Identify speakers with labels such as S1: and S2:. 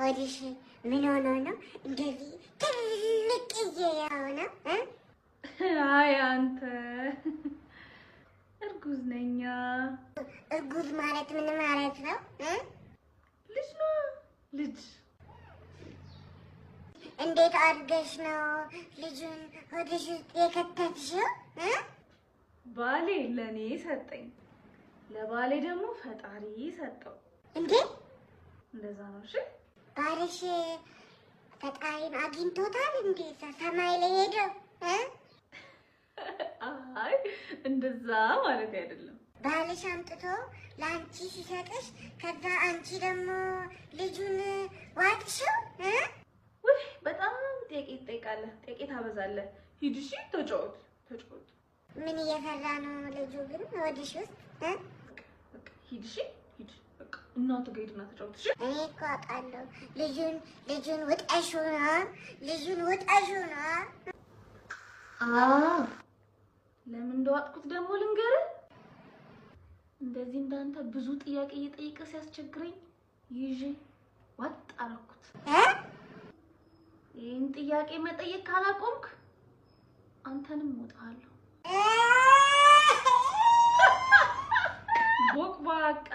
S1: ሆድሽ ምን ሆኖ ነው እንደዚህ ትልቅዬ የሆነው?
S2: አይ አንተ እርጉዝ ነኛ።
S1: እርጉዝ ማለት ምን ማለት ነው?
S2: ልጅ ነው ልጅ።
S1: እንዴት አድርገሽ ነው ልጁን ሆድሽ ውስጥ የከተትሽው?
S2: ባሌ ለኔ ሰጠኝ፣ ለባሌ ደግሞ ፈጣሪ ሰጠው።
S1: እንዴ
S2: እንደዛ ነው። እሺ
S1: ባልሽ ፈጣሪን አግኝቶታል እንዴ? ሰማይ ላይ ሄደው?
S2: አይ እንደዛ ማለት አይደለም።
S1: ባልሽ አምጥቶ ለአንቺ ሲሰጥሽ ከዛ አንቺ ደግሞ ልጁን ዋጥሽው?
S2: ውይ በጣም ጥያቄ ትጠይቃለህ፣ ጥያቄ ታበዛለህ። ሂድ እሺ፣ ተጫወት ተጫወት።
S1: ምን እየሰራ ነው ልጁ ግን ሆድሽ ውስጥ?
S2: በቃ ሂድ እሺ፣ ሂድ በቃ እናቱ ጋር ሂድና ተጫወት። እሺ
S1: እኔ እኮ አውቃለሁ ልጁን ውጠሽው ነው፣ ልጁን ውጠሽው ነው።
S2: አዎ ለምን እንደዋጥኩት ደግሞ ልንገርህ። እንደዚህ እንዳንተ ብዙ ጥያቄ እየጠየቀ ሲያስቸግረኝ ይዤ ዋጥ አደረኩት። ይህን ጥያቄ መጠየቅ ካላቆምክ አንተንም እወጣለሁ። ቦቅቧቃ።